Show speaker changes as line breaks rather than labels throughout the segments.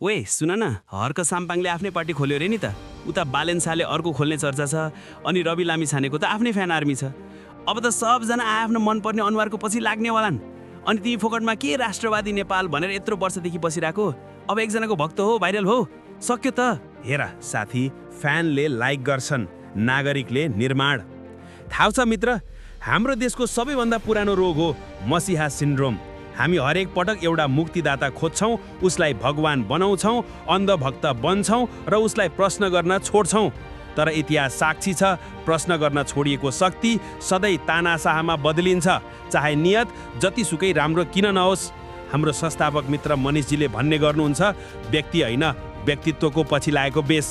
ओए सुन न, हर्क साम्पाङले आफ्नै पार्टी खोल्यो रे नि त। उता बालेन शाहले अर्को खोल्ने चर्चा छ, अनि रवि लामिछानेको त आफ्नै फ्यान आर्मी छ। अब त सबजना आफ्नो मनपर्ने अनुहारको पछि लाग्नेवालान्। अनि तिमी फोकटमा के राष्ट्रवादी नेपाल भनेर यत्रो वर्षदेखि बसिरहेको, अब एकजनाको भक्त हो, भाइरल हो, सक्यो त।
हेर साथी, फ्यानले लाइक गर्छन्, नागरिकले निर्माण। थाहा छ मित्र, हाम्रो देशको सबैभन्दा पुरानो रोग हो मसीहा सिन्ड्रोम। हामी हरेक पटक एउटा मुक्तिदाता खोज्छौँ, उसलाई भगवान बनाउँछौँ, अन्धभक्त बन्छौँ र उसलाई प्रश्न गर्न छोड्छौँ। तर इतिहास साक्षी छ, प्रश्न गर्न छोडिएको शक्ति सधैँ तानाशाहमा बदलिन्छ, चाहे नियत जतिसुकै राम्रो किन नहोस्। हाम्रो संस्थापक मित्र मनिषजीले भन्ने गर्नुहुन्छ, व्यक्ति होइन व्यक्तित्वको पछि लागेको बेस।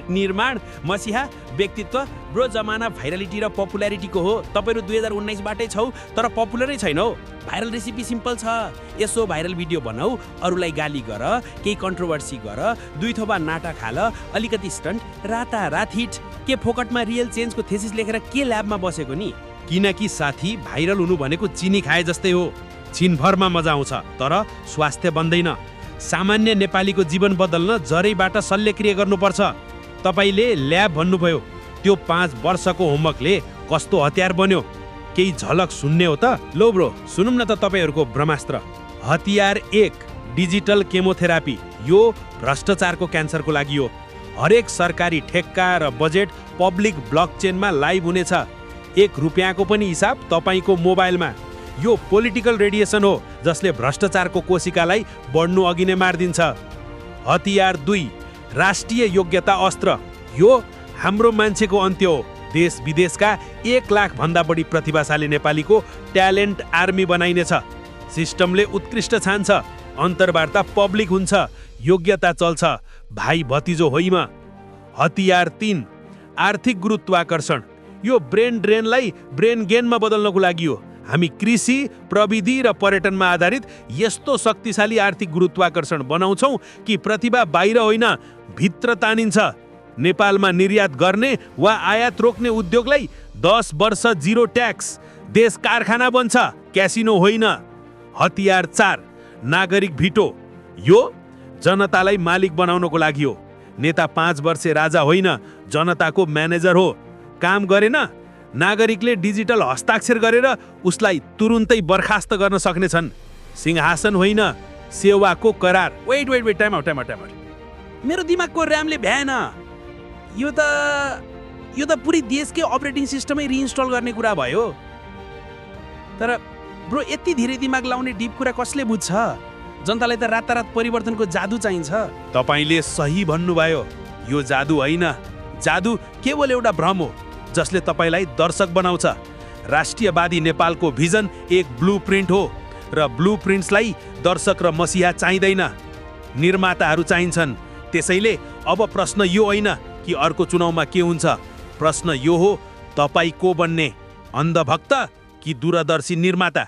निर्माण मसीहा व्यक्तित्व ब्रो, जमाना भाइरालिटी र पपुल्यारिटीको हो। तपाईँहरू 2019बाटै छौ, तर पपुलरै छैनौ। भाइरल रेसिपी सिम्पल छ, यसो भाइरल भिडियो बनाऊ, अरूलाई गाली गर, केही कन्ट्रोभर्सी गर, 2 थोपा नाटक हाल, अलिकति स्टन्ट, रातारात हिट। के फोकटमा रियल चेन्जको थेसिस लेखेर के ल्याबमा बसेको नि?
किनकि साथी, भाइरल हुनु भनेको चिनी खाए जस्तै हो। छिनभरमा मजा आउँछ, तर स्वास्थ्य बन्दैन। सामान्य नेपालीको जीवन बदल्न जरैबाट शल्यक्रिया गर्नुपर्छ। तपाईँले ल्याब भन्नुभयो, त्यो 5 वर्षको होमवर्कले कस्तो हतियार बन्यो? केही झलक सुन्ने हो त? लो ब्रो, सुनौँ न त तपाईँहरूको ब्रह्मास्त्र। हतियार 1, डिजिटल केमोथेरापी। यो भ्रष्टाचारको क्यान्सरको लागि हो। हरेक सरकारी ठेक्का र बजेट पब्लिक ब्लकचेनमा लाइभ हुनेछ। 1 रुपियाँको पनि हिसाब तपाईँको मोबाइलमा। यो पोलिटिकल रेडिएसन हो, जसले भ्रष्टाचारको कोशिकालाई बढ्नु अघि नै मारिदिन्छ। हतियार 2, राष्ट्रिय योग्यता अस्त्र। यो हाम्रो मान्छेको अन्त्य हो। देश विदेशका 1 लाख भन्दा बढी प्रतिभाशाली नेपालीको ट्यालेन्ट आर्मी बनाइनेछ। सिस्टमले उत्कृष्ट छान्छ, अन्तर्वार्ता पब्लिक हुन्छ, योग्यता चल्छ, भाइ भतिजो होइमा। हतियार 3, आर्थिक गुरुत्वाकर्षण। यो ब्रेन ड्रेनलाई ब्रेन गेनमा बदल्नको लागि हो। हामी कृषि, प्रविधि र पर्यटनमा आधारित यस्तो शक्तिशाली आर्थिक गुरुत्वाकर्षण बनाउँछौँ कि प्रतिभा बाहिर होइन, भित्र तानिन्छ। नेपालमा निर्यात गर्ने वा आयात रोक्ने उद्योगलाई 10 वर्ष 0 ट्याक्स, देश कारखाना बन्छ, क्यासिनो होइन। हतियार 4, नागरिक भिटो। यो जनतालाई मालिक बनाउनको लागि हो। नेता 5 वर्षे राजा होइन, जनताको म्यानेजर हो। काम गरेन, नागरिकले डिजिटल हस्ताक्षर गरेर उसलाई तुरुन्तै बर्खास्त गर्न सक्नेछन्। सिंहासन होइन, सेवाको करार।
Wait, time out. मेरो दिमागको ऱ्यामले भ्याएन। यो त पुरै देशकै अपरेटिङ सिस्टमै रिइन्स्टल गर्ने कुरा भयो। तर ब्रो, यति धेरै दिमाग लाउने डिप कुरा कसले बुझ्छ? जनतालाई त रातारात परिवर्तनको जादु चाहिन्छ।
तपाईँले सही भन्नुभयो, यो जादु होइन। जादु केवल एउटा भ्रम हो, जसले तपाईँलाई दर्शक बनाउँछ। राष्ट्रियवादी नेपालको भिजन एक ब्लुप्रिन्ट हो, र ब्लुप्रिन्ट्सलाई दर्शक र मसीहा चाहिँदैन, निर्माताहरू चाहिन्छन्। त्यसैले अब प्रश्न यो होइन कि अर्को चुनावमा के हुन्छ, प्रश्न यो हो, तपाईँ को बन्ने, अन्धभक्त कि दूरदर्शी निर्माता?